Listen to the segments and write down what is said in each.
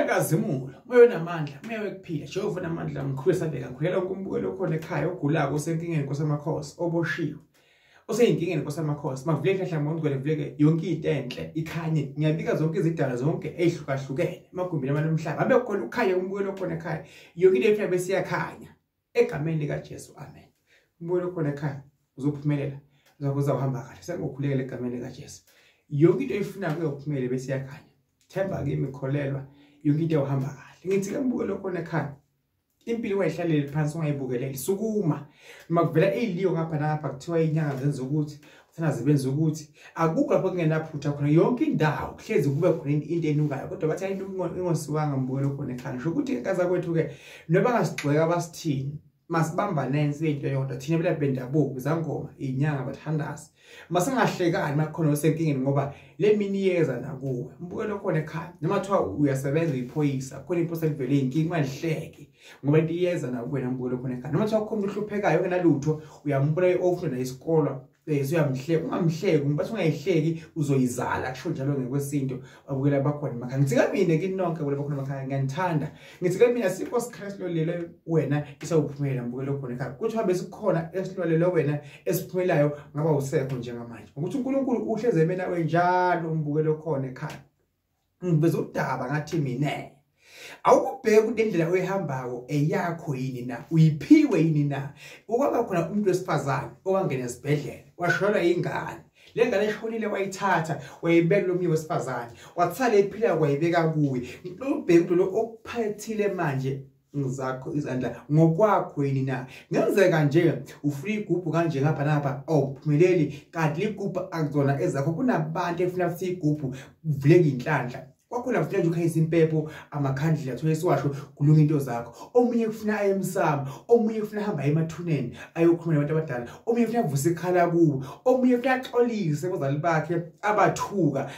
Wenkazimulo, moya onamandla, moya wekuphila, Jehova onamandla, mkhulu esabeka, ngikhulekela wonke umbukeli okhona ekhaya ogulako, osenkingeni Nkosi yamakhosi, oboshiwe, oseyinkingeni Nkosi yamakhosi. Makuvuleke inhlanhla ngongcwele, kuvuleke yonke into enhle ikhanye. Ngiyabika zonke izidalwa zonke ey'hlukahlukene emagumbini amane omhlaba, abe khona ukukhanya umbukeli okhona ekhaya, yonke into efuna bese iyakhanya egameni likaJesu, amen. Umbukeli okhona ekhaya uzophumelela, uzawuhamba kahle, sengokhulekela egameni likaJesu. Yonke into oyifunayo kuyophumelela bese iyakhanya. Themba kimi, kholelwa, yonke into uhamba kahle. Ngithi ke mbukeli okhona ekhaya, impilo ungayihlaleli phansi, ungayibukeleli, sukuma. Noma kuvela iy'liyo ngapha nangapha, kuthiwa iy'nyanga zenza ukuthi, kuthana zibenza ukuthi, akukho lapho kungenaphutha khona. Yonke indawo kuhlezi kube khona into enukayo, kodwa bathi into ingosiwanga. Mbukeli okhona ekhaya, ngisho ukuthi nkaza kwethu-ke noma bangasigxeka basithini, masibambaneni sibe into eyodwa thina belaphi bendabuko, izangoma, iy'nyanga, bathandazi. Masingahlekani makhona osenkingeni, ngoba le mini iyeza nakuwe. Mbukeli okhona ekhaya, noma kuthiwa uyasebenza uyiphoyisa, khona iphoyisa livele iy'nkinga, ungalihleki ngoba into iyeza nakuwena. Mbukeli okhona ekhaya, noma kuthiwa khona umuntu ohluphekayo ongenalutho, uyambona ofuna naye isikolo, usuyamhleka, ungamhleki, bathi ungayihleki uzoyizala, kusho njalo ngekwesintu. Babukela bakhona emakhaya, ngithi ke mina kini nonke babukela bakhona emakhaya, ngiyanithanda. Ngithi ke mina sikho sikhala esilolelwe wena isawuphumela. Mbukeli okhona ekhaya, kuthiwa besikhona esilolelwe wena esiphumelayo, ngaba usekho njengamanje, ukuthi uNkulunkulu uhleze emena wenjalo. Mbukeli okhona ekhaya, ngiveza udaba ngathi mina awukubheka ukuthi indlela oyihambako eyakho yini na, uyiphiwe yini na. Ukwaba khona umuntu wesifazane owangena esibhedlela washonelwa ingane, le ngane eshonile wayithatha wayibeka lomunye wesifazane, wathatha le ephila wayibeka kuye. Ubheke ukuthi lo okuphethile manje ngizakho izandla ngokwakho yini na. Ngenzeka nje ufuna igubhu kanje ngapha napha, awuphumeleli, kanti ligubhu akuzona ezakho. Kunabantu efuna futhi igubhu kuvuleke inhlanhla kwakhona, kufuna nje ukhanyisa impepho, amakhandlela, athole isiwasho, kulunga into zakho. Omunye kufuna aye emsamo, omunye kufuna ahamba aye emathuneni ayokhuluma nabantu abadala, omunye kufuna avuse ikhala kuwo, omunye kufuna axolise kubazali bakhe abathuka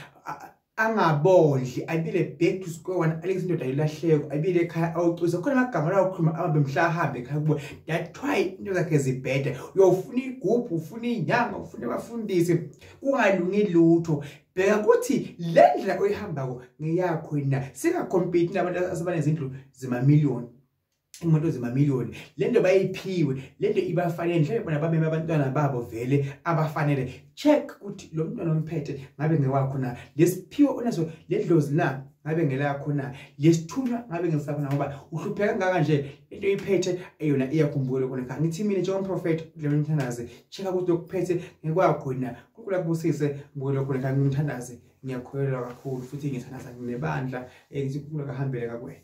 angabondli, abile back to square one, alekise indoda ilahleko, abile ekhaya awucwisa khona amagama lawo khuluma amabe mhla ahambe ekhaya kubo. That why into zakhe zibhede. Uyofuna igubhu, ufuna inyanga, ufuna abafundisi, kungalungi lutho. Bheka ukuthi le ndlela oyihambako ngeyakho na. Singacompete nabantu asebanezindlu zemamiliyoni, imoto zemamiliyoni. Le nto bayiphiwe, le nto ibafanele, mhlawumbe bona bameme abantwana babo vele abafanele. Check ukuthi lo mntwana omphethe ngabe ngewakho na, lesiphiwo onaso, le dlozi na ngabe ngelakho na, lesithunywa ngabe ngesakho na, ngoba uhlupheka kangaka nje into oyiphethe eyona iyakhumbula khona ekhaya. Ngithi mina njengomprofethi udlela umthandazi, check ukuthi lokuphethe ngekwakho na. uNkulunkulu akubusise mbukelo khona ekhaya. Ngimthandaze, ngiyakholelwa kakhulu futhi ngithandaza nginebandla, ngithi uNkulunkulu akahambele kakwena.